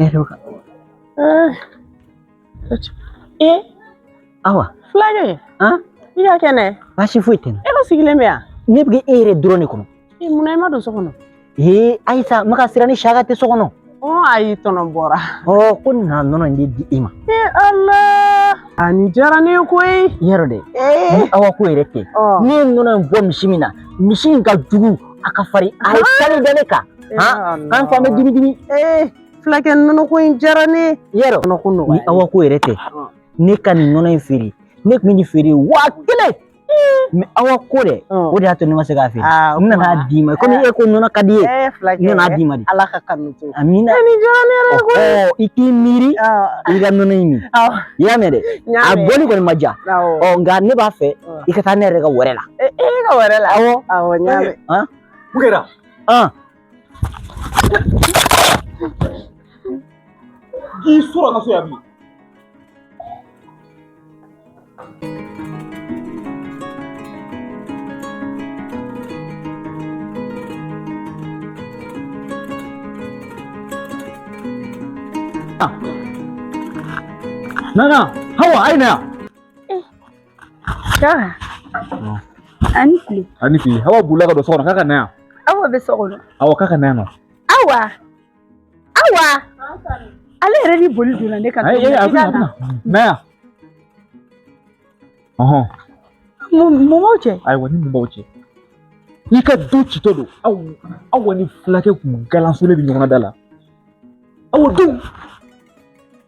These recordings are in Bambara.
Hɛrɛ kan. Ee. Awa. Fulakɛ. Han? I ka kɛnɛ. Baasi foyi tɛ n na. E ko sigilen bɛ yan. Ne bɛ e yɛrɛ dɔrɔn de kɔnɔ. Ee, munna i ma don so kɔnɔ? Ee, Ayisa, n bɛ ka siran ni Saka tɛ so kɔnɔ. Ɔ ayi, tɔnɔ bɔra. Ɔ ko n nana nɔnɔ in de di e ma. Ee Ala! A nin diyara ne ye koyi. I y'a dɔn dɛ. Ni Awa ko yɛrɛ tɛ. Ne ye nɔnɔ in bɔ misi min na, misi in ka jugu, a ka farin, a ye sanu da ne kan. Han, k'an fa bɛ dimi dimi. Ee, fulakɛ nɔnɔ ko in diyara ne ye. I y'a dɔn. Nɔnɔ ko nɔgɔya. Ni Awa ko yɛrɛ tɛ. Ne ka nin nɔnɔ in feere, ne tun bɛ nin feere 1000. Mais Awa ko dɛ, o de y'a to ne ma se k'a feere. N nana d'i ma komi e ko nɔnɔ ka di ye. Fulakɛ, n nana d'i ma de. Ala ka kanu to. Amina. Nin diyara ne yɛrɛ ye koyi. Ɔ i k'i miiri i ka nɔnɔ in min. I y'a mɛn dɛ. A bɔli kɔni ma diya. Ɔ nka ne b'a fɛ i ka taa ne yɛrɛ ka wɛrɛ la. E ka wɛrɛ la. Awɔ. Awɔ, n y'a mɛn. Han? Mun kɛra? Han. K'i sɔrɔ n ka so yan bi. Nana, Hawa, a ye na yan. Saka. A ni tile. A ni tile. Hawa bolila ka don so kɔnɔ k'a ka na yan. Awa bɛ so kɔnɔ. Awɔ, k'a ka na yan nɔ. Awa. Awa. Ale yɛrɛ ni boli donna ne kan. Ayi, ayi, a bɛ na, a bɛ na. Na yan. Ɔhɔn. Mun b'aw cɛ? Ayiwa, ni mun b'aw cɛ? N'i ka du citɔ don, aw ni fulakɛ kun galansolen bɛ ɲɔgɔn na da la. Awa dun,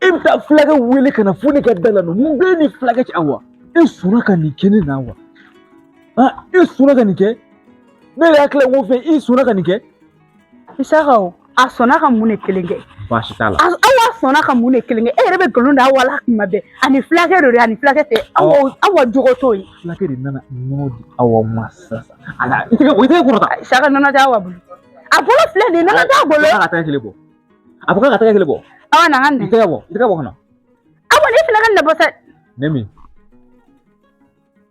e bɛ taa fulakɛ wele ka na fo ne ka da la nɔ. Mun b'e ni fulakɛ cɛ Awa? E sɔnna ka nin kɛ ne na wa? Han, e sɔnna ka nin kɛ? Ne yɛrɛ hakili la ko fɛn, e sɔnna ka nin kɛ? Isaka o, a sɔnna ka mun de kelen kɛ? Baasi t'a la. Awa sɔnna ka mun de kelen kɛ? E yɛrɛ bɛ nkalon da Awa la kuma bɛɛ. Ani fulakɛ don dɛ, ani fulakɛ tɛ. Awa jogo t'o ye. Fulakɛ de nana nɔnɔ di Awa ma sisan. Ala, i tɛgɛ kɔrɔta. Isaka nɔnɔ tɛ Awa bolo. A bolo filɛ nin ye, nɔnɔ t'a bolo. A ka tɛgɛ kelen bɔ. A fɔ k'a ka tɛgɛ kelen bɔ. Awa na n ka I na. tɛgɛ bɔ, i tɛgɛ bɔ ka na. Awa ne fana ka na bɔ sa. Ne min.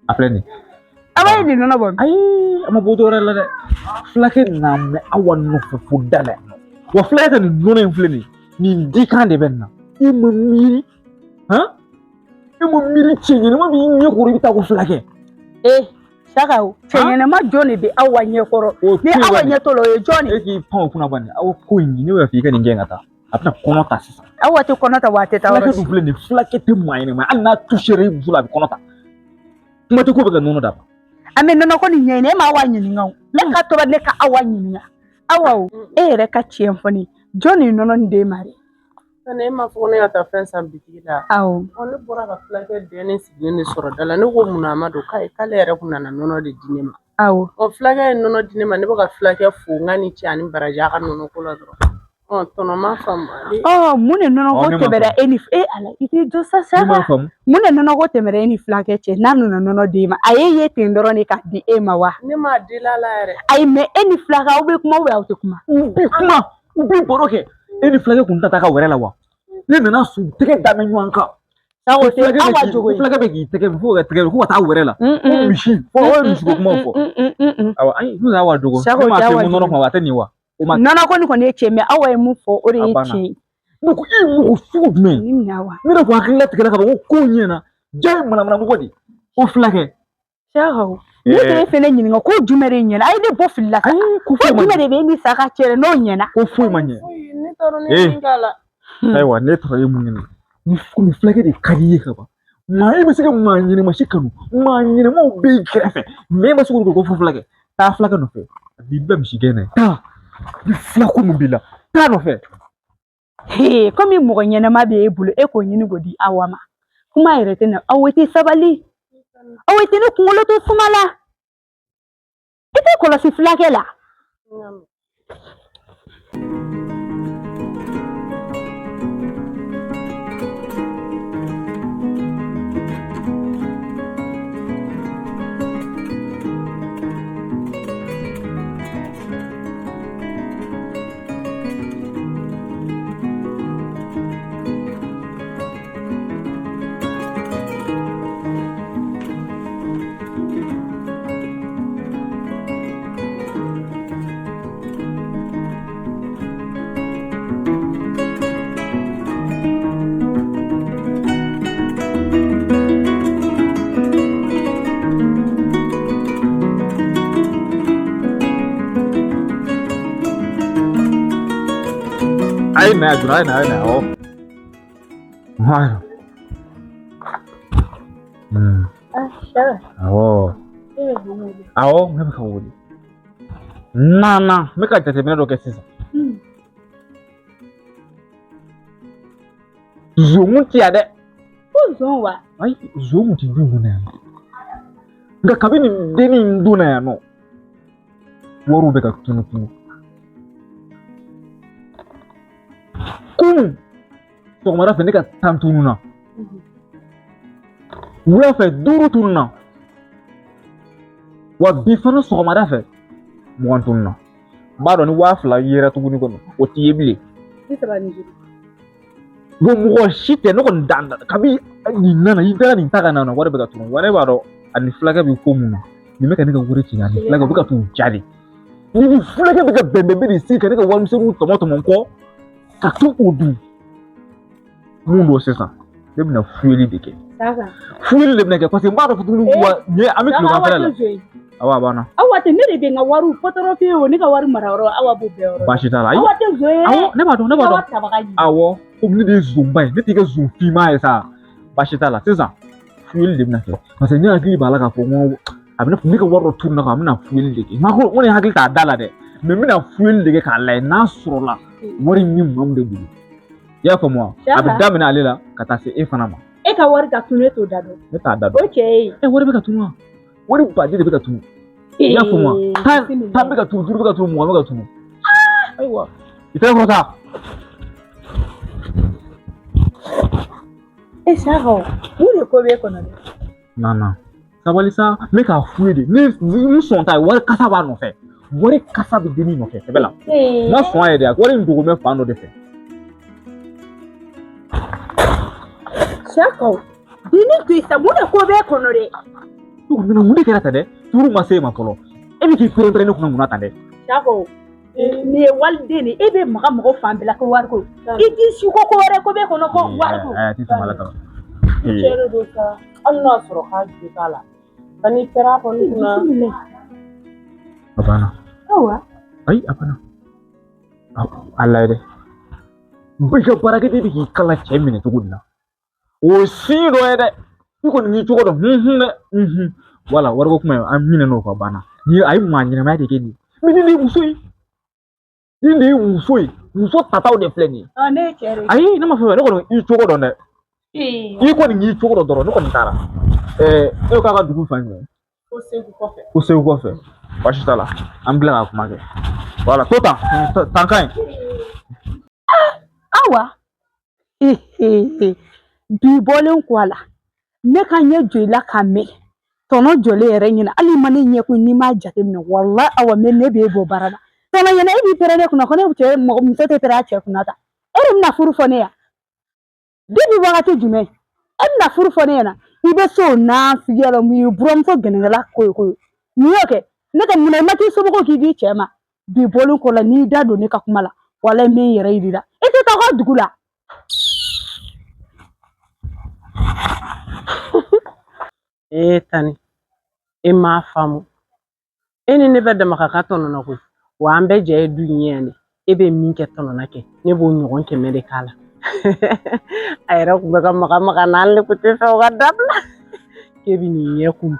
A filɛ nin ye. Awa ye nin nɔnɔ bɔ. Ayi, a ma bɔ dɔwɛrɛ la dɛ. Fulakɛ nana mɛn Awa nɔfɛ fo da la yan nɔ. Wa fulakɛ ka nin nɔnɔ in filɛ nin ye, nin dikan de bɛ nin na. E ma miiri, han? E ma miiri cɛ ɲɛnama b'i ɲɛ kɔrɔ i bɛ taa ko fulakɛ. Ee, Saka o, cɛ ɲɛnama jɔn de bɛ Awa ɲɛ kɔrɔ? Ni Awa ɲɛ t'o la, o ye jɔn de E ye? k'i pan o kunna bani, Awa ko in ne b'a fɔ i ka nin gɛn ka taa. A bɛna kɔnɔ ta sisan. Awa tɛ kɔnɔ ta wa a tɛ taa yɔrɔ Fulakɛ si. dun filɛ nin ye, fulakɛ tɛ maa ɲɛnama ye. Hali n'a tusera i muso la, a bɛ kɔnɔ ta. Kuma tɛ ko bɛ ka nɔnɔ d'a ma. An bɛ nɔnɔ ko nin ɲɛɲini, e ma Awa ɲininka o. Ne ka to ne ka Awa ɲininka. Awa o, e yɛrɛ ka tiɲɛ fɔ ne ye. Jɔn de ye nɔnɔ nin d'e ma dɛ? Sani e m'a fɔ ko ne ka taa fɛn san bitigi la. Awɔ. Ɔ ne bɔra ka fulakɛ dɛnnen sigilen de sɔrɔ da la. Ne ko munna a ma don? K'ale yɛrɛ kun nana nɔnɔ de di ne ma. Awɔ. Ɔ fulakɛ ye nɔnɔ di ne ma, ne bɛ ka fulakɛ fo n ka ni cɛ ani baraji a ka nɔnɔ ko la dɔrɔn. Ɔ tɔnɔ ma faamu. Ɔ mun de nɔnɔ ko Ne ma tɛmɛra e ni e Ala i t'i jɔ sa Ne ma Saka. faamu. Mun de nɔnɔ ko tɛmɛra e ni fulakɛ cɛ n'a nana nɔnɔ d'e ma? A y'e ye ten dɔrɔn de k'a di e ma wa? Ne m'a deli a la yɛrɛ. Ayi mais e ni fulakɛ aw bɛ kuma ou bien aw tɛ kuma? U bɛ kuma, u bɛ baro kɛ. E ni fulakɛ kun tɛ taa ka wɛrɛ la wa? Ne nana su tɛgɛ da bɛ ɲɔgɔn kan. Saka o tɛ Awa jogo ye. Fulakɛ bɛ k'i tɛgɛ min fo ka tɛgɛ fo ka taa wɛrɛ la. Ko misi, fo o ye misiko kumaw fɔ. Awɔ, ayi n'u y'Awa jogo. Saka Ne m'a o tɛ f'i ye Awa ko nɔnɔ jogo. kuma a tɛ nin wa? O ma Nɔnɔ ko nin kɔni ye tiɲɛ mais Awa ye mun fɔ o de A ye banna. tiɲɛ ye. Ne ko e ye mɔgɔ sugu jumɛn ye? Nin minɛ Awa. Ne yɛrɛ kun hakili latigɛra ka fɔ ko ko ɲɛna. Ja ye manamana mɔgɔ de ye. O fulakɛ. Saka o, ne t'e fɛnɛ ɲininka ko jumɛn de ɲɛna? A ye ne bɔ fili la sa. Ayi, ko Ko foyi ma jumɛn ɲɛ. de bɛ e ni Saka cɛ dɛ n'o ɲɛna? Ko foyi ma ɲɛ. Foyi, ne t'a dɔn ne ye min k'a la. Ayiwa, ne taara ye mun ɲini? Ni komi fulakɛ de ka di i ye ka ban. Maa e bɛ se ka maa ɲɛnama si kanu. Maa ɲɛnamaw b'i kɛrɛfɛ. Mais e ma se k'olu ko fo fulakɛ. Taa fulakɛ nɔfɛ. A b'i bila misi gɛn na ye. Taa. Ni fulako min b'i la, taa nɔfɛ. Hee, komi mɔgɔ ɲɛnama bɛ e bolo, e k'o ɲini k'o di Awa ma. Kuma yɛrɛ tɛ na. Awa tɛ sabali. Awa tɛ ne kunkolo to suma la. I tɛ kɔlɔsi fulakɛ la. A ye na yan joona, a ye na, a ye na, awɔ. Awɔ. Awɔ, ne bɛ ka wele. Nana, n bɛ ka jateminɛ dɔ kɛ sisan. Zon kun tɛ yan dɛ. Ko zon wa? Ayi, zon kun tɛ du in kɔnɔ yan. Nka kabini nin dennin in donna yan nɔ, wariw bɛ ka tunu tunu. Kunun sɔgɔmada fɛ ne ka 10 tununna. Wula fɛ 5 tununna. Wa bi fana sɔgɔmada fɛ 20 tununna. N b'a dɔn ni 2000 yera tuguni kɔnɔ o t'i ye bilen. 35. Bon mɔgɔ si tɛ ne kɔni dan kabi nin nana i taara nin ta ka na wari bɛ ka tunu wa ne b'a dɔn a ni fulakɛ bɛ ko mun na nin bɛ ka ne ka wari ci a ni fulakɛ u bɛ ka t'u ja de ni fulakɛ bɛ ka bɛnbɛn de sigi ka ne ka warimisɛnninw tɔmɔ tɔmɔ n kɔ ka to k'o dun mun don sisan ne bɛna fuyeli de kɛ fuyeli de bɛna kɛ parce que n b'a dɔn tuguni wa nin ye an bɛ tilegan fɛnɛ la awɔ a banna awa tɛ ne de bɛ n ka wariw fɔtɔrɔfiye o ne ka wari mara yɔrɔ awa b'o bɛɛ yɔrɔ baasi t'a la ayi awa tɛ zon ye awɔ ne b'a dɔn ne b'a dɔn awɔ komi ne de ye zonba ye ne t'i kɛ zon finman ye sa baasi t'a la sisan fuyeli de bɛna kɛ parce que ne hakili b'a la k'a fɔ n ko a bɛna ne ka wari dɔ tununna a bɛna fuyeli de kɛ n ko ne hakili t'a da la dɛ mais n bɛna fuyeli de kɛ k'a lajɛ n'a sɔrɔla wari in ni maa min de bolo i y'a faamu wa a bɛ daminɛ ale la ka taa se e fana ma e ka wari ka tunu e t'o da dɔn ne t'a da dɔn o cɛ ye e wari bɛ ka tunu wa wari baden de bɛ ka tunu i y'a faamu wa 10 bɛ ka tunu 5 bɛ ka tunu 20 bɛ ka tunu ayiwa i tɛgɛ kɔrɔta e Saka mun de ko b'e kɔnɔ dɛ Nana sabali sa n bɛ k'a f'u ye de ne n sɔn ta ye wari kasa b'a nɔfɛ wari kasa bɛ dennin nɔfɛ sɛbɛ la n ma sɔn a ye dɛ wari in dogo bɛ fan dɔ de fɛ Saka dennin to yen sa mun de ko b'e kɔnɔ dɛ nana mun de kɛra tan dɛ turu ma se e ma fɔlɔ e bɛ k'i pɛrɛn-pɛrɛn ne kunna mun na tan dɛ Saka nin ye waliden de ye e bɛ maga mɔgɔ fan bɛɛ la ko wari ko i t'i si ko ko wɛrɛ ko b'e kɔnɔ ko wari ko a ti sɔn ala kama cɛ de don sa hali n'o y'a sɔrɔ k'a ju t'a la ka n'i pɛrɛn a kɔni kunna a banna awa ayi a banna a lajɛ dɛ i ka baarakɛden bɛ k'i kala cɛ minɛ cogo di la o si dɔ ye dɛ i kɔni y'i cogo dɔn hun dɛ wala wariko kuma an ɲinɛna o kɔ a banna ni a ye maa ɲɛnamaya de kɛ nin ye mais nin de ye muso ye nin de ye muso ye muso tataw de filɛ nin ye ne ye cɛ de ye ayi ne ma fɛn fɔ ne kɔni y'i cogo dɔn dɛ i kɔni y'i cogo dɔn dɔrɔn ne kɔni taara e ko k'a ka dugu fan jumɛn ko Segu kɔfɛ ko Segu kɔfɛ baasi t'a la an bila ka kuma kɛ wala to tan tan ka ɲi awa bi bɔlen kɔ a la ne ka ɲɛ jɔ i la ka mɛn tɔnɔ jɔlen yɛrɛ ɲɛna hali i ma ne ɲɛ kun n'i m'a jateminɛ walahi awa mɛ ne b'e bɔ baara la tɔnɔ ɲɛna e b'i pɛrɛn ne kunna ko ne cɛ mɔgɔ muso tɛ pɛrɛn a cɛ kunna tan e de bɛna furu fɔ ne yan depuis wagati jumɛn e bɛna furu fɔ ne ɲɛna i bɛ se o nafigiya la mun ye buranmuso gɛnɛgɛla ko ye ko ye mun y'o kɛ ne ka munna i ma t'i somɔgɔw k'i di cɛ ma bi bɔlen kɔ la n'i da don ne ka kuma la walahi n bɛ n yɛrɛ yir'i la e tɛ taa aw ka dugu la ee tani e m'a faamu e ni ne bɛ dama ka kan tɔnɔ na koyi wa an bɛɛ jɛ ye du in ye yan dɛ e bɛ min kɛ tɔnɔ na kɛ ne b'o ɲɔgɔn 100 de k'a la a yɛrɛ kun bɛ ka maga maga n'ale de kun tɛ fɛ o ka dabila k'e bɛ nin ɲɛ kun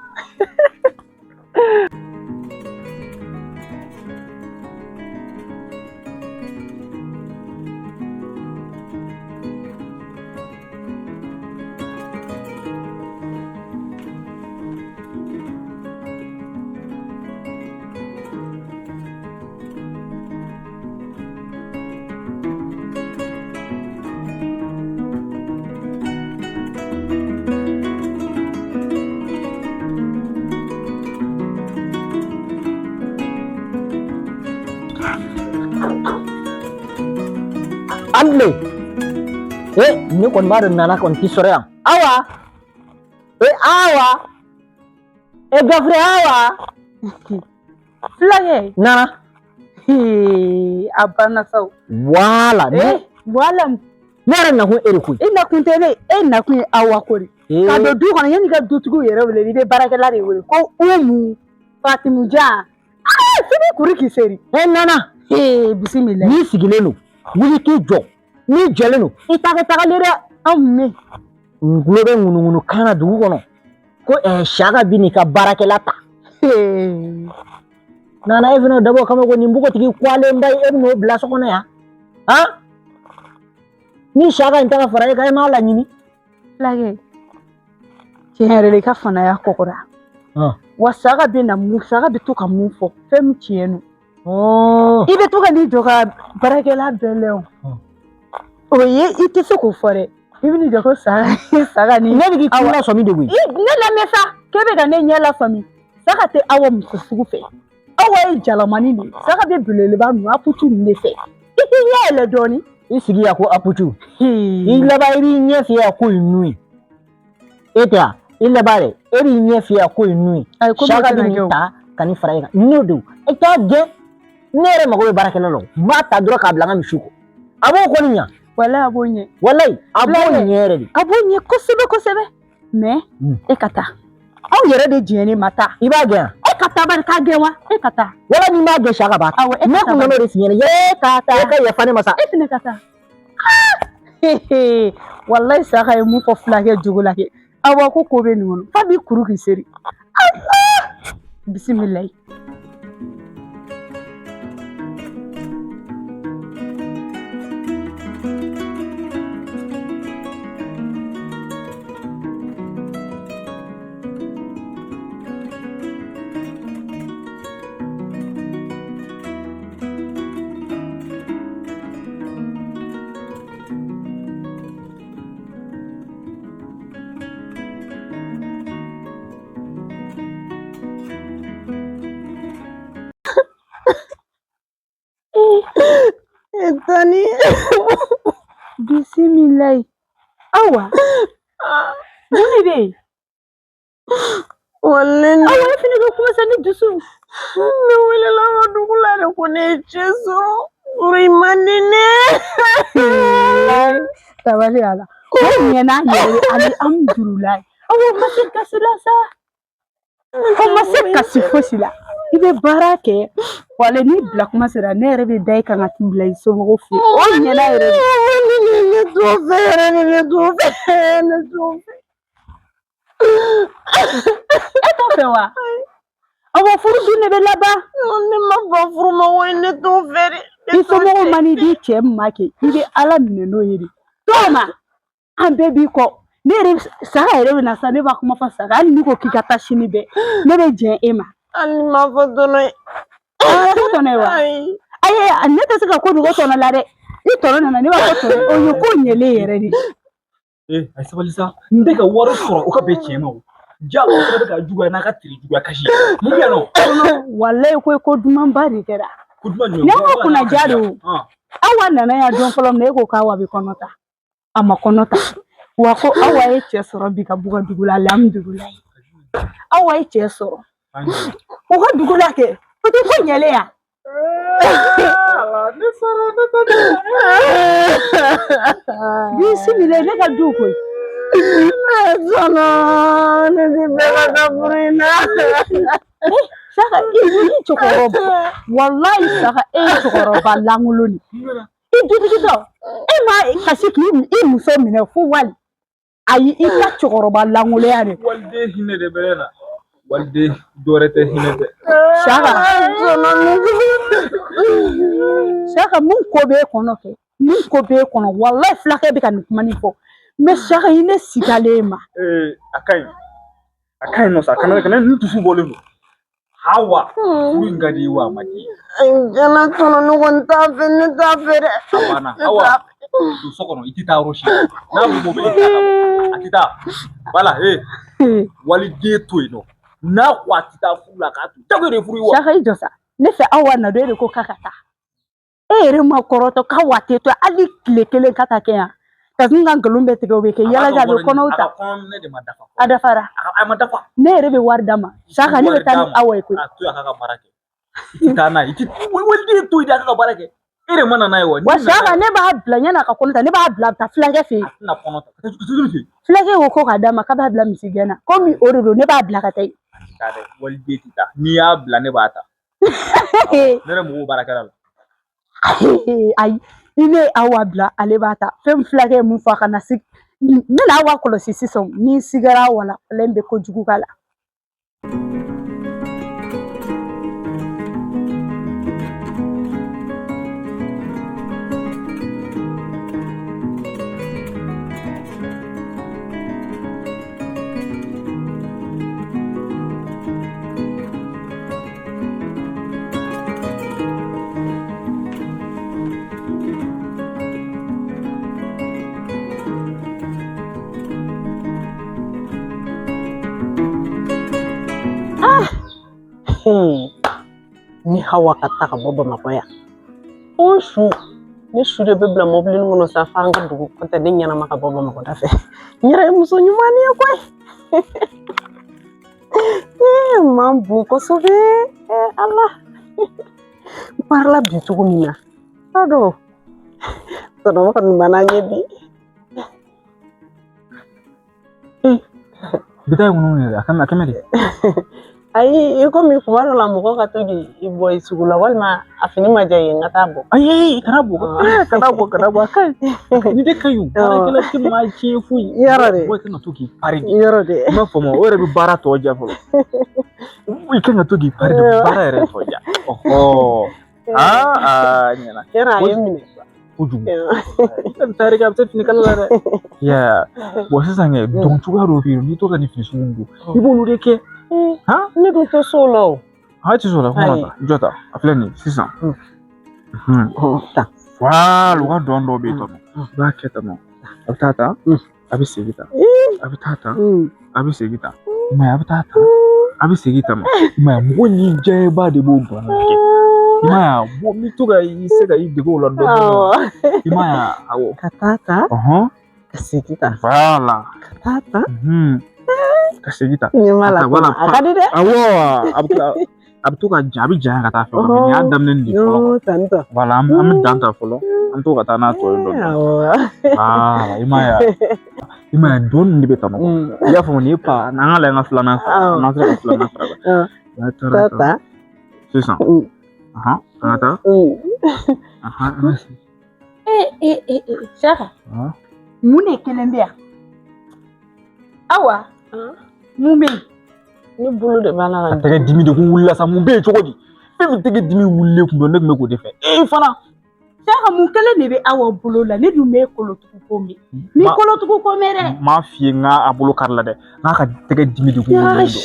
Anle ne kɔni b'a dɔn nana kɔni ti sɔrɔ yan awa awa gafure awa fulakɛ nana a banna sa o wala ne wala ne yɛrɛ nakun e de koyi e nakun tɛ ne e nakun ye awa ko de ka don du kɔnɔ yanni ka dutigiw yɛrɛ wele i bɛ baarakɛla de wele ko Umu Fatimu Jan sini kuru k'i seri nana bisimila n'i sigilen don wuli k'i jɔ N'i jɔlen don i ta kɛ tagalen dɛ. Anw min. N tulo bɛ ŋunuŋunu kan na dugu kɔnɔ ko Saka bi n'i ka baarakɛla ta. Nana e fana dabɔ kama ko nin npogotigi kwalenba ye e bɛn'o bila so kɔnɔ yan. Han? Ni Saka in ta ka fara e kan e m'a laɲini. Fulakɛ tiɲɛ yɛrɛ la i ka fanaya kɔgɔra. Wa Saka bɛ na mun Saka bɛ to ka mun fɔ fɛn min tiɲɛ don. I bɛ to ka n'i jɔ ka baarakɛla bɛɛ lɛ o. O ye i tɛ se k'o fɔ dɛ. I bɛ n'i jɔ ko Saka Saka ni. Ne bɛ k'i kun lasɔmi de koyi. Ne lamɛn sa k'e bɛ ka ne ɲɛ lasɔmi. Saka tɛ Awa muso sugu fɛ. Awa ye jalamani de ye. Saka bɛ belebeleba ninnu aputu ninnu de fɛ. I t'i ɲɛ yɛlɛ dɔɔnin. I sigi yan ko aputu. I laban i b'i ɲɛ fiyɛ yan ko ye nun ye. E tɛ yan i laban dɛ e b'i ɲɛ fiyɛ yan ko ye nun ye. Saka bɛ nin ta ka nin fara e kan n'o don e t'a gɛn. Ne yɛrɛ mago bɛ baarakɛla la o. N b'a ta dɔrɔn k'a bila n ka misiw kɔ. A b'o kɔni ɲa. Walayi a b'o ɲɛ. Walayi a b'o ɲɛ yɛrɛ de. A b'o ɲɛ kosɛbɛ kosɛbɛ. Mais e ka taa. Aw yɛrɛ de jɛnnen ma taa. I b'a gɛn. E ka taa bari k'a gɛn wa? E ka taa. Wala ni m'a gɛn Saka b'a. Awɔ e ka taa. Ne kun nana o de f'i ɲɛna. E ka taa. E ka yafa ne ma sa. E fɛnɛ ka taa. Walayi Saka ye mun fɔ fulakɛ jogo la kɛ. Awa ko ko bɛ nin kɔnɔ. F'a b'i kuru k'i seri. Bisimilayi. Tani. Bisimilayi. Awa. Mun de bɛ yen? Walayi. Awa e fɛnɛ bɛ kuma sa ni dusu. Ne welela an ka dugu la de ko ne ye cɛ sɔrɔ. Furu in man di ne. Sabali ala. O ɲɛna yɛrɛ de alihamudulilayi. Awa o ma se kasi la sa. O ma se kasi fosi la. I bɛ baara kɛ wala n'i bila kuma sera ne yɛrɛ bɛ da i kan ka t'i bila i somɔgɔw fɛ yen. O ɲɛna yɛrɛ de. Ne t'o fɛ yɛrɛ de ne t'o fɛ ne t'o fɛ. E t'o fɛ wa? Awa furu dun de bɛ laban. Ne ma ban furu ma wa ne t'o fɛ de. I somɔgɔw man'i di cɛ min ma kɛ i bɛ Ala minɛ n'o ye de. Tɔgɔma an bɛɛ b'i kɔ. Ne yɛrɛ Saka yɛrɛ bɛ na sa ne b'a kuma fɔ Saka hali n'i ko k'i ka taa sini bɛɛ ne bɛ jɛn e ma. Hali ni m'a fɔ tɔnɔ ye. A ko tɔnɔ ye wa? Ayi ne tɛ se ka ko dogo tɔnɔ la dɛ. Ni tɔnɔ nana ne b'a fɔ tɔnɔ o ye ko ɲɛlen yɛrɛ de. Ee a ye sabali sa n tɛ ka wari sɔrɔ o ka bɛn tiɲɛ ma o jago o fana bɛ ka juguya n'a ka tiri juguya kasi mun bɛ yan nɔ. Walayi ko dumanba de kɛra. Ko duman jumɛn? Ne ko kunnaja don. Awa nana yan don fɔlɔ min na e ko k'Awa bɛ kɔnɔ ta. A ma kɔnɔ ta. Wa ko Awa ye cɛ sɔrɔ bi ka b'u ka dugu la alihamudulilayi. Awa ye cɛ sɔrɔ. U ka dugu la kɛ o tɛ ko ɲɛlen ya. Bisimila ne ka du koyi. Sɔnɔ ne ti fɛ ka taa furu in na. Saka i cɛkɔrɔba walayi Saka e ye cɛkɔrɔba lankolon de ye. I dutigi dɔ e ma kasi k'i muso minɛ fo wali. Ayi i ka cɛkɔrɔba lankolonya de. Waliden hinɛ de bɛ ne la. Waliden dɔwɛrɛ tɛ hinɛ tɛ. Saka. Saka mun ko b'e kɔnɔ kɛ mun ko b'e kɔnɔ walayi fulakɛ bɛ ka nin kuma nin fɔ mais Saka i ne sigalen ma. Ee a ka ɲi a ka ɲi nɔ sa kana kana nin dusu bɔlen don. Hawa furu in ka di wa a ma di. Jɛnɛ tɔnɔ ne kɔni t'a fɛ ne t'a fɛ dɛ. A banna Awa don so kɔnɔ i tɛ taa yɔrɔ si n'a bɛ mobili ta ka bɔ a tɛ taa wala ee waliden to yen nɔ n'a ko a tɛ taa furu la k'a to jago de furu ye wa. Saka i jɔ sa ne fɛ Awa na don e de ko k'a ka taa e yɛrɛ ma kɔrɔtɔ k'Awa tɛ to hali tile kelen ka taa kɛ yan ka sin ka nkalon bɛɛ tigɛ o bɛ kɛ yala a bɛ kɔnɔw ta. A ka kɔnɔ de ma dafa. A dafara. A ma dafa. Ne yɛrɛ bɛ wari d'a ma Saka ne bɛ taa ni Awa ye koyi. A to yen a k'a ka baara kɛ. I tɛ taa n'a ye i tɛ waliden to yen de a k'a ka baara kɛ. E de ma na n'a ye wa? Wa Saka ne b'a bila yan'a ka kɔnɔ ta ne b'a bila a bɛ taa fulakɛ fɛ yen. A tɛna kɔnɔ ta. Ka taa joli fɛ yen. Fulakɛ ko ko k'a d'a ma k'a b'a bila misigɛn na komi o de don ne b'a bila ka taa yen. A tɛ taa dɛ waliden tɛ taa n'i y'a bila ne b'a ta. Ne yɛrɛ mɔgɔw baarakɛla la. Ayi I ne ye Awa bila, ale b'a ta. Fɛn fulakɛ ye mun fɔ a kana sigi. N bɛna Awa kɔlɔsi sisan, ni sigara Awa la, walayi n bɛ kojugu k'a la. Ni Hawa ka taa ka bɔ Bamakɔ yan o su ne su de bɛ bila mɔbili kɔnɔ sa f'an ka dugu kɔn tɛ ne ɲɛnama ka bɔ Bamakɔ da fɛ n yɛrɛ ye muso ɲuman ye koyi man bon kosɛbɛ Ala n parila bi cogo min na t'a dɔn tɔnɔmɔ kɔni banna n ye bi. Bi ta ye ŋunu yɛrɛ, a kɛmɛ de. Ayi, i komi kuma dɔ la mɔgɔ ka to k'i bɔ i sugu la walima a fini ma diya i ye n ka taa bɔ. Ayi, kana bɔ, kana bɔ, kana bɔ, a ka ɲi. Nin de ka ɲi o, baarakɛla tɛ maa tiɲɛ foyi. Yɔrɔ de. Mɔgɔ kan ka to k'i pari de. Yɔrɔ de. I m'a faamu, o yɛrɛ bɛ baara tɔ diya fɔlɔ. I kan ka to k'i pari de, baara yɛrɛ tɔ diya. Ɔhɔ. Aa, ɲɛna. Yɔrɔ a ye n minɛ. Kojugu. E bɛ taa a bɛ taa fini kala la dɛ. Ya, bon sisan kɛ dɔn cogoya dɔw bɛ yen n'i to ka nin fini sugu don i b'olu de kɛ. Han? Ne dun tɛ s'o la o. A tɛ s'o la, kuma ta, jɔ ta, a filɛ nin ye sisan. Ta. Voilà, u ka dɔn dɔw bɛ yen tɔ. I b'a kɛ tan nɔ. A bɛ taa ta, a bɛ segin ta. A bɛ taa ta, a bɛ segin ta. I m'a ye, a bɛ taa ta, a bɛ segin ta ma. I m'a ye, mɔgɔ ni jɛba de b'o dɔn kɛ. I m'a ye, bon n bɛ to ka i se ka i dege o la dɔɔnin. I m'a ye, awɔ. Ka taa ta. Ka segin ta. Voilà. Ka taa ta. Ka segin ta. Ɲɛ b'a la. Voilà. A ka di dɛ. Awɔ, a bɛ a bɛ to ka ja, a bɛ janya ka taa fɛ. Nin y'a daminɛ de fɔlɔ. Voilà, an bɛ dan ta fɔlɔ. An bɛ to ka taa n'a tɔ ye dɔɔnin. Voilà, i m'a ye. I m'a ye, dɔn ninnu de bɛ tɔnɔ. I y'a faamu, nin ye pa, n'an ka lajɛ an ka filanan fara. N'an sera ka filanan fara. Taa ta. Sisan. An ka taa. Saka. Mun de kelen bɛ yan? Awa, mun bɛ yen? Ne bolo de b'a la ka A tɛgɛ dimi de kun wulila sa, mun bɛ yen cogo di? Fɛn min tɛgɛ dimi wulilen kun don, ne tun bɛ k'o de fɛ. E fana. Saka, mun kelen de bɛ Awa bolo la? Ne dun bɛ kolotugu ko mɛn. Ni kolotugu ko mɛn dɛ. N m'a f'i ye n k'a bolo kari la dɛ. N k'a ka tɛgɛ dimi de kun wulilen don.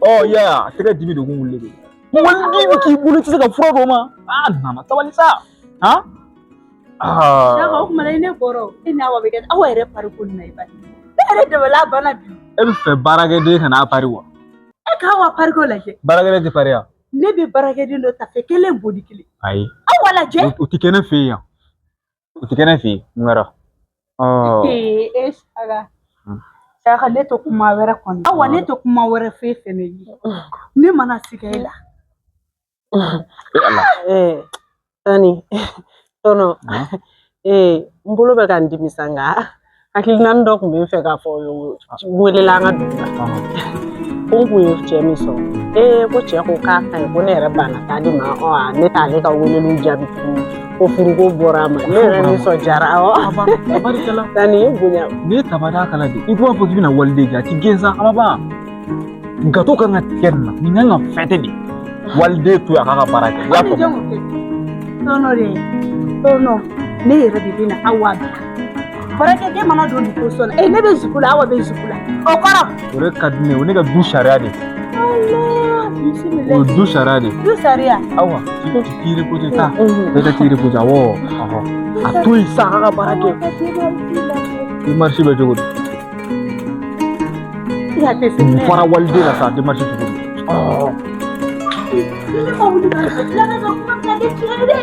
Ɔ ya, tɛgɛ dimi de kun wulilen don. Waliden bɛ k'i bolo, i tɛ se ka fura dɔ ma. Aa nana sabali sa. Han? Saka, o tuma na i ne kɔrɔ, e ni Awa bɛ kɛ Awa yɛrɛ pari ko nin na i ba. Ne yɛrɛ dabali banna bi. E bɛ fɛ baarakɛden ka n'a pari wa? E ka Awa pariko lajɛ. Baarakɛden tɛ pari wa? Ne bɛ baarakɛden dɔ ta fɛ kelen boli kelen. Ayi. Awa lajɛ. O tɛ kɛ ne fɛ yen yan. O tɛ kɛ ne fɛ yen. Mun kɛra? Ee Saka. Saka, ne tɛ kuma wɛrɛ kɔni. Awa, ne tɛ kuma wɛrɛ f'e fɛnɛ ye. Ne mana siga e la. Ala. Tani, tɔnɔ. N bolo bɛ ka n dimi sa, nka hakilina dɔ tun bɛ n fɛ k'a fɔ n welela an ka dugu la. Ko n kun ye cɛ min sɔrɔ. Ko cɛ ko k'a ka ɲi, ko ne yɛrɛ banna taali ma, ne t'ale ka weleliw jaabi tuguni. Ko furuko bɔra a ma. Ne yɛrɛ nisɔndiyara, awɔ. Tani, i bonya. N'i ye tabada kala de, i b'a fɔ k'i bɛna waliden kɛ, a ti gɛn sa, a ma ban. Gato kan ka tigɛ nin na, nin kan ka fɛtɛ de. Waliden to yen, a k'a ka baara kɛ. I y'a faamu? Tɔnɔ de, tɔnɔ, ne yɛrɛ de bɛ na Awa bila. Baarakɛden mana don nin position na, ne bɛ zuku la, Awa bɛ zuku la. O kɔrɔ. O de ka di ne ye, o ne ka du sariya de. Ala, bisimila. O ye du sariya de. Du sariya. Awa, t'i reposer ta. E ka t'i reposer, awɔ. A to yen sa, a k'a ka baara kɛ. Démarche bɛ cogo di? Nin fɔra waliden la sa, démarche cogo di? Ne ma wuli ka jɔ, fulakɛ ka kuma bɛna kɛ tiɲɛ ye dɛ.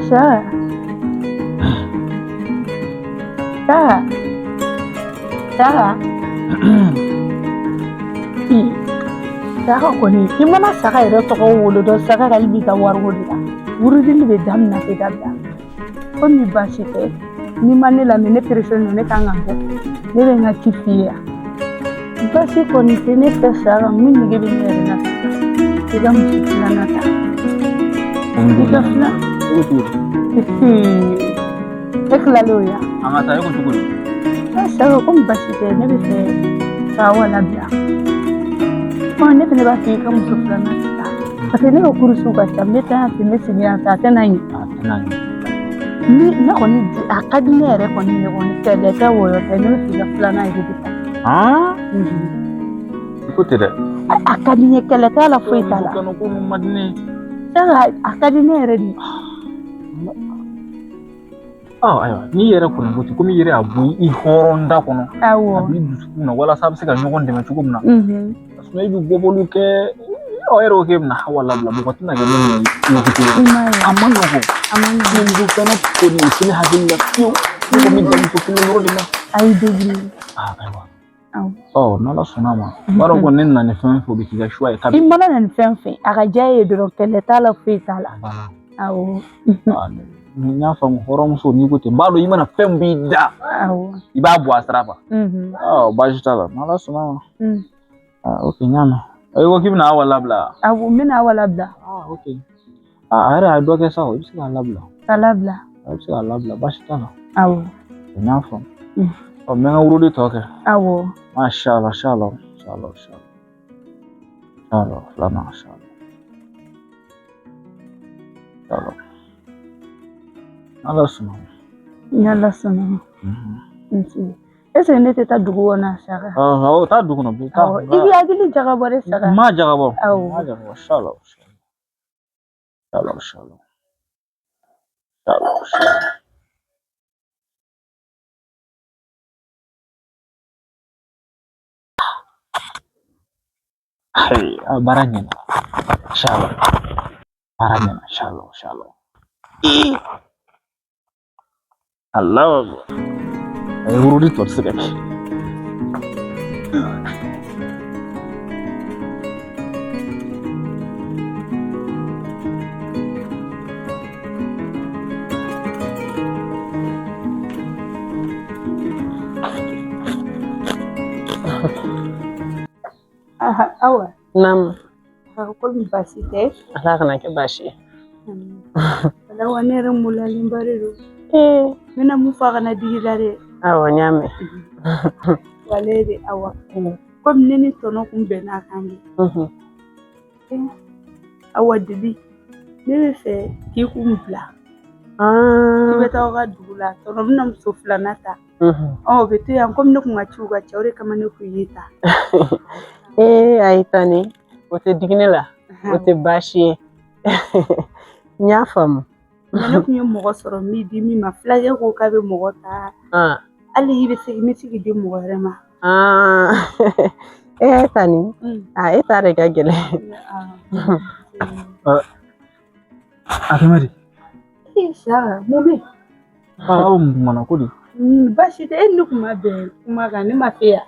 Saka. Saka. Saka. Saka kɔni i mana Saka yɛrɛ tɔgɔ wolo dɔn Saka k'ale b'i ka wariko de la wurudili bɛ daminɛ a tɛ dabila komi baasi tɛ n'i ma ne lamɛn ne perese don ne kan ka bɔ ne bɛ n ka ci f'i ye yan baasi kɔni tɛ ne fɛ Saka mun nege bɛ ne yɛrɛ la sisan i ka muso filanan ta i ka filan e tilalen o ya An ka taa e ko cogo di? Saka komi baasi tɛ ne bɛ fɛ ka Awa labila ɔ ne fɛnɛ b'a fɛ i ka muso filanan ta parce que ne ka kurusiw ka ca n bɛ taa yan fɛ n bɛ segin yan fɛ a tɛ na ɲɛ A tɛna ɲɛ. Ni ne kɔni a ka di ne yɛrɛ kɔni ye kɔni kɛlɛ tɛ wɔyɔ tɛ ne bɛ fɛ i ka filanan yɛrɛ de ta. I ko ten dɛ. A ka di n ye kɛlɛ t'a la foyi t'a la. Muso ko ninnu man di ne ye. Saka a ka di ne yɛrɛ de ye. Ayiwa n'i yɛrɛ kɔni ko ten komi i yɛrɛ y'a bɔ i hɔrɔn da kɔnɔ. Awɔ. A b'i dusukun na walasa a bɛ se ka ɲɔgɔn dɛmɛ cogo min na. Parce que i bɛ bɔbɔliw kɛ aw yɛrɛ ko k'e bɛna Hawa labila mɔgɔ tɛna kɛ min ye a man nɔgɔn. A man nɔgɔn. Muso filanan kɔni o tɛ ne hakili la fiyewu. Ne kɔni bɛ dan muso kelen yɔrɔ de la. Ayi degun. Ayiwa. Awɔ. N'Ala sɔnna a ma. N b'a dɔn kɔni ne nana ni fɛn o fɛn o bɛ k'i ka choix ye. I mana na ni fɛn fɛn a ka diya e ye dɔrɔn kɛlɛ t'a la foyi t'a la. Awɔ. N y'a faamu hɔrɔnmuso n'i ko ten n b'a dɔn i mana fɛn b'i da. Awɔ. I b'a bɔ a sira kan. Baasi t'a la n'Ala sɔnna a ma. Ok n y'a mɛn. I ko k'i bɛna Awa labila. Awɔ n bɛna Awa labila. Ok. A yɛrɛ a ye dɔ kɛ sa o i bɛ se k'a labila. K'a labila. A bɛ se k'a labila baasi t'a la. Awɔ. N y'a faamu. N bɛ n ka wurudi tɔ kɛ. Awɔ. Masha Allah, inshallah, inshallah, inshallah. Inshallah, filanan, inshallah. Inshallah. Ala sɔnna. Ni Ala sɔnna ma. Nse. Est-ce que ne tɛ taa dugu kɔnɔ Saka? Awɔ, taa dugu kɔnɔ. Taa. Awɔ, i b'i hakili jagabɔ dɛ Saka. N m'a jagabɔ. Awɔ. N m'a jagabɔ, inshallah. Inshallah, inshallah. Inshallah, inshallah. Baara ɲɛna. Inshallah. Baara ɲɛna, inshallah, inshallah. Allahu akbar. A ye wurudi tɔ tɛ se ka kɛ. Awa. Naamu. Komi baasi tɛ. Ala kana kɛ baasi ye. Awa ne yɛrɛ maloyalenba de don. N bɛna mun fɔ a kana digi i la dɛ. Awɔ n y'a mɛn. Walayi de Awa. Komi ne ni tɔnɔ kun bɛnna a kan de. Awa Deli ne bɛ fɛ k'i kun bila. I bɛ taa aw ka dugu la tɔnɔ bɛna muso filanan ta. O bɛ to yan komi ne kun ka ciw ka ca o de kama ne kun y'i ta. Ayi Tani o tɛ digi ne la o tɛ baasi ye. N y'a faamu. Ne kun ye mɔgɔ sɔrɔ min di min ma fulakɛ ko k'a bɛ mɔgɔ ta. Hali i bɛ se n bɛ se k'i di mɔgɔ wɛrɛ ma. Tani e ta de ka gɛlɛn. A kɛmɛ di? Saka mun bɛ yen? Aw mun kumana ko di? Baasi tɛ e ni ne kun ma bɛn kuma kan ne ma fɛ yan.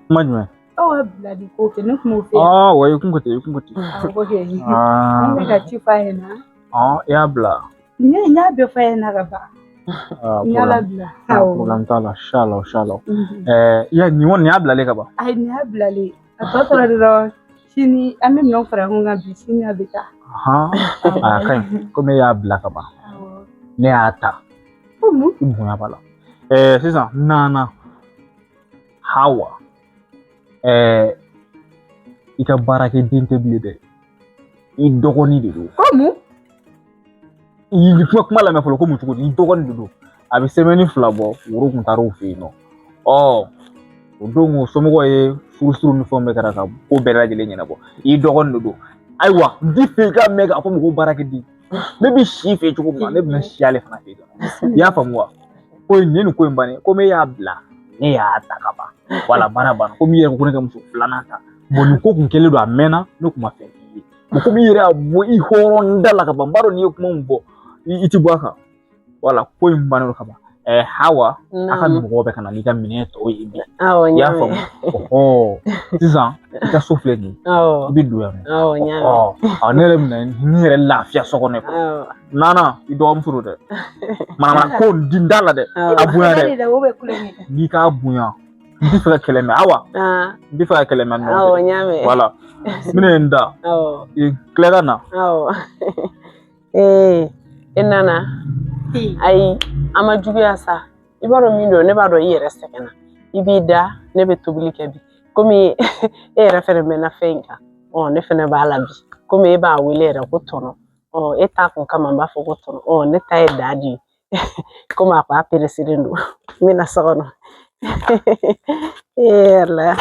Kuma jumɛn? Aw ka bilali ko kɛ ne kun m'o fɛ yan. Wa i kun ko ten i kun ko ten. Awɔ kɛ. N bɛ ka ci f'a ɲɛna. I y'a bila. N y'a bɛɛ f'a ɲɛna ka ban. N y'a labila. Problème t'a la inshallah inshallah. I y'a nin kɔni nin y'a bilalen ka ban. Ayi nin y'a bilalen. A tɔ tora dɔrɔn sini an bɛ minɛnw fara ɲɔgɔn kan bi sini a bɛ taa. A ka ɲi komi e y'a bila ka ban. Ne y'a ta. I bonya b'a la. Sisan nana Hawa. I ka baarakɛden tɛ bilen dɛ. I dɔgɔnin de don. Ko mun? I kuma lamɛn fɔlɔ ko mun cogo di i dɔgɔnin de don. A bɛ semaine 2 bɔ woro kun taara o fɛ yen nɔ. O don o somɔgɔw ye furusiriw ni fɛnw bɛɛ kɛra ka ko bɛɛ lajɛlen ɲɛnabɔ. I dɔgɔnin de don. Ayiwa n t'i fɛ i ka mɛn k'a fɔ mɔgɔw baarakɛden. Ne bɛ si fɛ cogo min na ne bɛna si ale fana fɛ yen. I y'a faamu wa? Ko in nin ye nin ko in bannen komi e y'a bila ne y'a ta ka ban. Wala baara banna komi i yɛrɛ ko ne ka muso filanan ta. Bon nin ko kun kɛlen don a mɛnna ne kun ma fɛn k'i ye. Komi i yɛrɛ y'a bɔ i hɔrɔn da la ka ban n b'a dɔn n'i ye kuma min fɔ I ti bɔ a kan. Wala ko in bannen don ka ban. Hawa, a ka mɔgɔw bɛ ka na n'i ka minɛn tɔw ye bi. Awɔ, I n y'a y'a faamu? mɛn. Ɔhɔ, sisan i ka so filɛ nin ye. Awɔ. I bɛ don yan nɔ. Awɔ, n y'a mɛn. Ɔ, ne yɛrɛ bɛna n yɛrɛ lafiya so kɔnɔ. Awɔ. Nana, i dɔgɔmuso don dɛ. Manamana ko nin di da la dɛ. A bonya dɛ. O bɛ kulonkɛ. N'i k'a bonya. N tɛ fɛ ka kɛlɛ mɛn. Awa, n tɛ fɛ ka kɛlɛ mɛn. Awɔ, n y'a mɛn. Wala. N bɛna n da. Awɔ. Tila ka na. Awɔ. Ee, e nana. Ayi, a ma juguya sa. I b'a dɔn min don, ne b'a dɔn i yɛrɛ sɛgɛnna. I b'i da, ne bɛ tobili kɛ bi. Komi e yɛrɛ fɛnɛ mɛnna fɛn in kan. Ɔ, ne fɛnɛ b'a la bi. Komi e b'a wele yɛrɛ ko tɔnɔ. Ɔ, e ta kun kama n b'a fɔ ko tɔnɔ. Ɔ, ne ta ye da de ye. Komi a ko a peresilen don. N bɛna so kɔnɔ. Ee Ala.